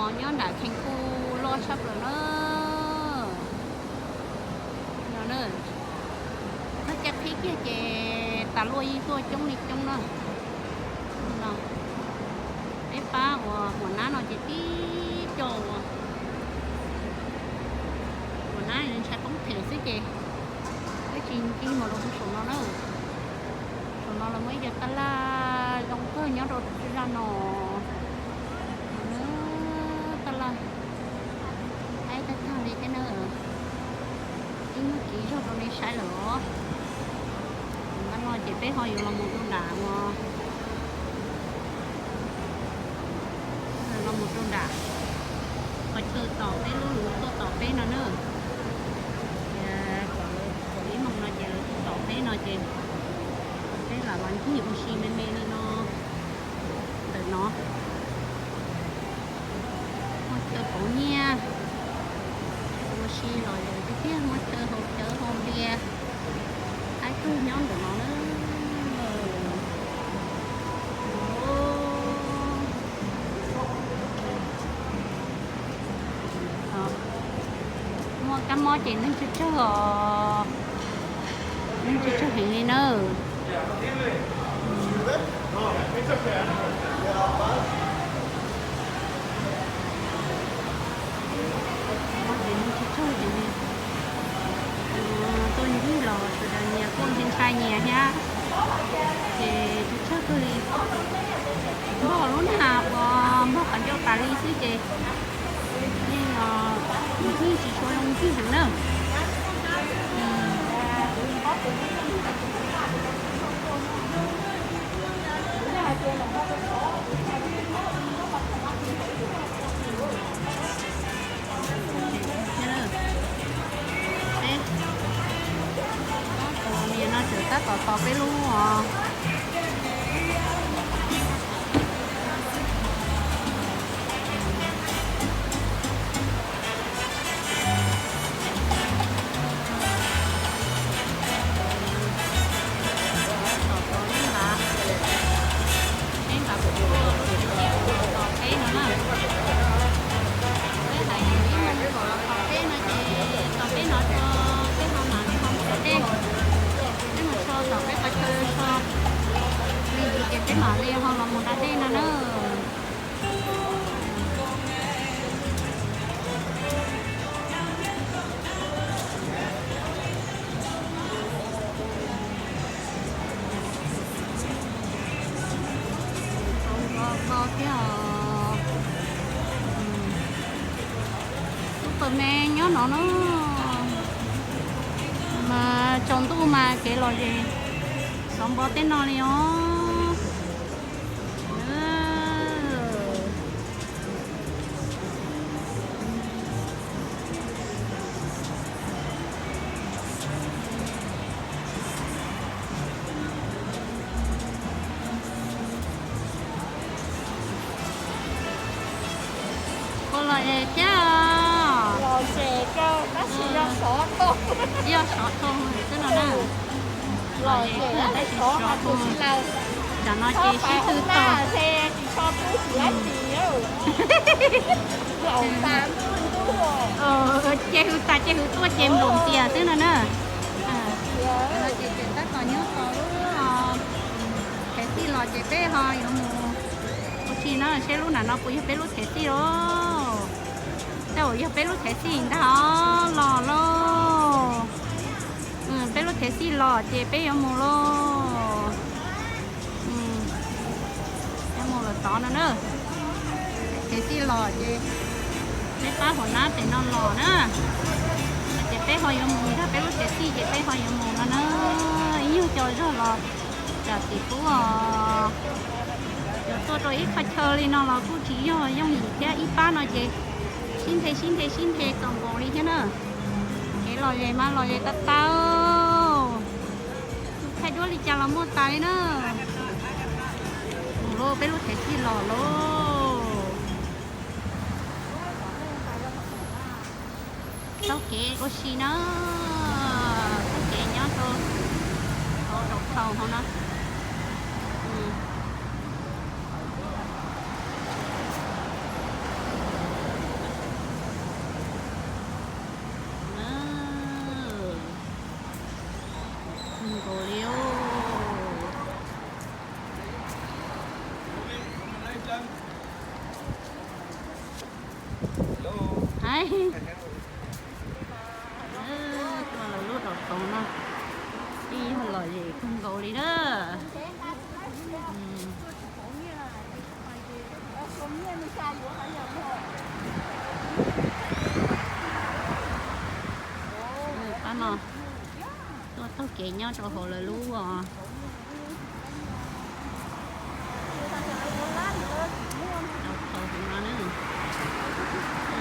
Nyob nram Khees Khu loj tshaj plaws na. No na, txoj kev qhib kiag ces tas luaj yeej tuaj coob li coob na. No, peb pab uas huam nab no ces tib co uas huam nab ntshai poob phem xwb ces peb tsis ncig mus rau saum no na. Saum no los muaj ib co taj laj zoo kawg nyob rau zaj no. Taj laj haib tag tag li thiab na. Ib hnub tsiv zog rau nej saib lawm os. Tam no ces peb ho yuav los mus rau nram no, los mus rau nram qhov chaw tom peb lub luv tuaj tom peb no na. Ces kaum ib moos no ces lawv tuaj tom peb no ces peb lam los ncig ua si me me li no. Ntawm no muaj chaw pauv nyiaj, ua si los lawm tiag tiag, muaj chaw haus cawv haus npias, haib kawg nyob ntawm no na. Muaj kab mob ces neeg tsawg tsawg os, neeg tsawg tsawg heev li na. Mob ces neeg tsawg tsawg heev li. Tuaj ncig los sawv daws nyias kuj ntshai ntshai nyias thiab. Ces tsawg tsawg kawg li. Npog lub nag uas npog qhov ncauj tas li xwb ces yeej, yeej tsis tshua zoo ncig heev na. Peb, tus niam no tseem tab tom tos peb lub os. Peb nqa kuv tuaj lub tsev nyiaj tos peb no na. Peb hais yus ib mus kom los tos peb no ces tos peb no tso, peb ho mam li ho mus da dej. Peb mus so tom peb qhov chaw so me ntsis ces peb mam li ho los mus da dej no na. Tau nco nco thiab os. Superman nyob no na. Mas tsaus ntuj mas kev lom zem xov npo tej no li os. Ua lom zem thiab os. Lom zem kawg tab sis yog sov thoo, yog sov thoo xwb no na. Lom zem tab sis sov thoo. Tam no ces sib tw tos. Ces hwv tas ces hwv tuaj ces nploos tias xwb no na. Ces tab tom nyob tos lub thev txij los ces peb ho yuav mus ua si na, seb lub nram no puas yog peb lub thev txij lauj. Tej zaum yog peb lub thev txij ntag os, los lauj. Peb lub thev txij los ces peb yuav mus lauj. Yuav mus lawm tod no na. Thev txij los ces peb pab huam nab pem no los na. Ces peb ho yuav mus ntag, peb lub thev txij ces peb ho yuav mus no na. Ib nyuag co zog los tsam tim qub os. Yuav tuaj rau ib qhov chaw li no los kuj tsis yog yooj yim thiab, ib pab no ces sib nthe sib nthe sib nthe txaus nkaus li thiab na. Kev lom zem mas lom zem tag tag. Thaij duab li cas los muaj tas li na. Mus lauj, peb lub thev txij los lauj. Taug kev ua si na, taug kev nyob rau hauv rau khau hauv na. Hais, tuaj lawv lub rau tod no, ib yog lom zem kawg nkaus li na. Pab no tuaj taug kev nyob rau hauv lawv lub os. Rau thaum no na, lom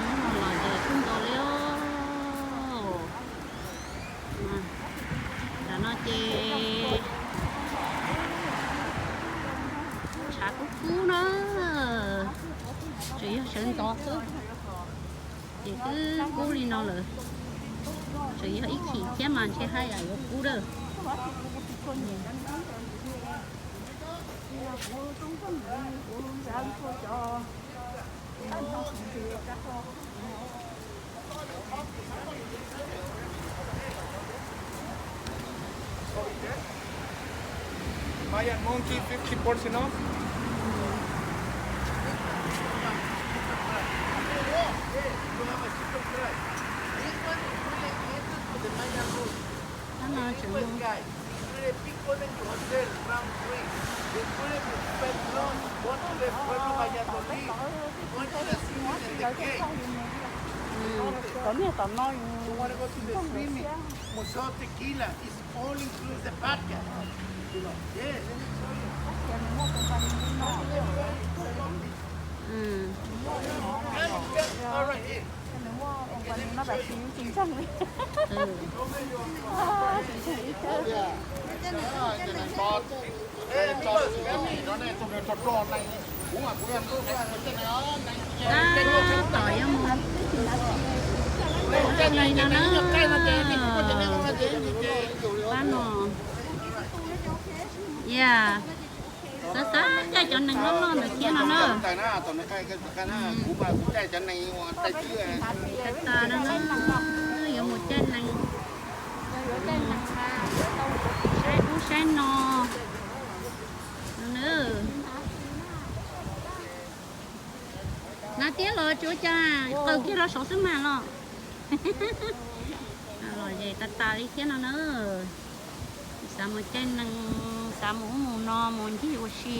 zem kawg nkaus li os. Nram no ces tshav kub kub na, tseem yog sawv ntxov xwb ces twb kub li no lawm. Tseem yog ib chim thiab mas ntshe haj yam yuav kub lawm. Mayan monkey, fifty percent off. Tab no tseem Tom niag tom no yus. Museo Tequila is all inclusive vodka. All right here. Tab tom yuav mus ua neeg no na. Pab no, yeah, xav xav caij cov nees loj loj ntawd thiab no na. Tag tag no na, yuav mus caij nees, saib ub saib no no na. Hnav tiab los tsuav cas qaws kiag rau saud xwb mas los. Lom zem tas tas li thiab no na. Xav mus caij nees, xav mus ub mus no, mus ncig ua si.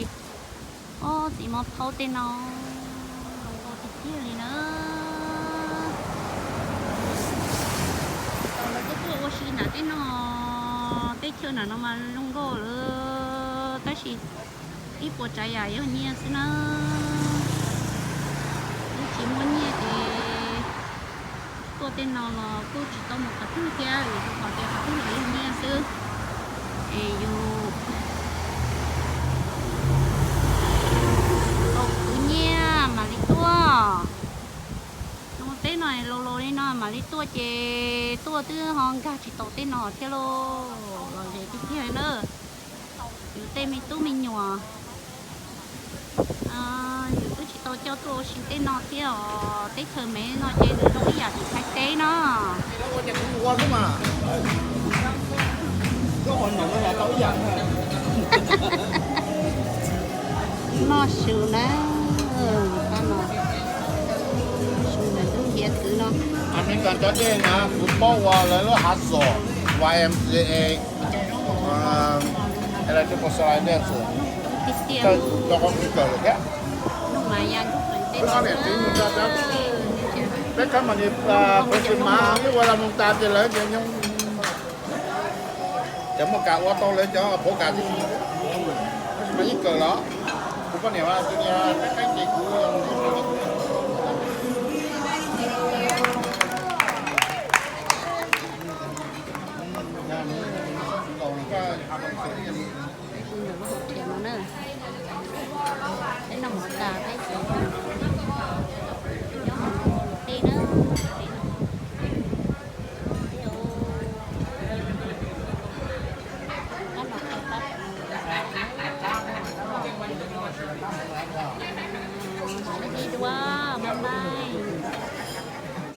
Ob txiv muab phaub tej no zoo nkauj tiag tiag li na. Thaum lawv tuaj tuaj ua si nram tej no, teb chaws nram no mas zoo nkauj lawm tab sis ib puas tsav yam yog nyiaj xwb na. Twb tsis muaj nyiaj ces tuaj tej no los kuj tsis tau mus qhov twg thiab, vim rau qhov tias qhov twg los yog nyiaj xwb. Es yus tau khwv nyiaj mam li tuaj. Zoo teb no laus laus li no mam li tuaj ces tuaj twb ho nkag tsis tau tej no thiab lauj. Lom zem tiag tiag na. Yus tej me tub me nyuam, yus twb tsis tau coj tuaj ua si tej no thiab os. Teb chaws Mev no ces nws zoo ib yam tsis Thaib teb no. Noj su na, pab no, su ntawm lub hiav txwv no. Amelikas cov dej na kuv paub ua lawv lub hav xom, Y M C A, es lawv cov pos xos dej xom, cov qhov kuv kawm lawm thiab. Peb khab mas ni pes tsis mas wb ua la moo tas ces lawv ces nyob. Cov muaj kam ua tau lawv cov pov kam tib si, tab sis mas yeej kawm los. Kuv poj niam mas tus niag qeeb qeeb ces kuv Peb noj mov tas peb txiv nyob hauv tej na. Pab no, mam li dua, bye bye.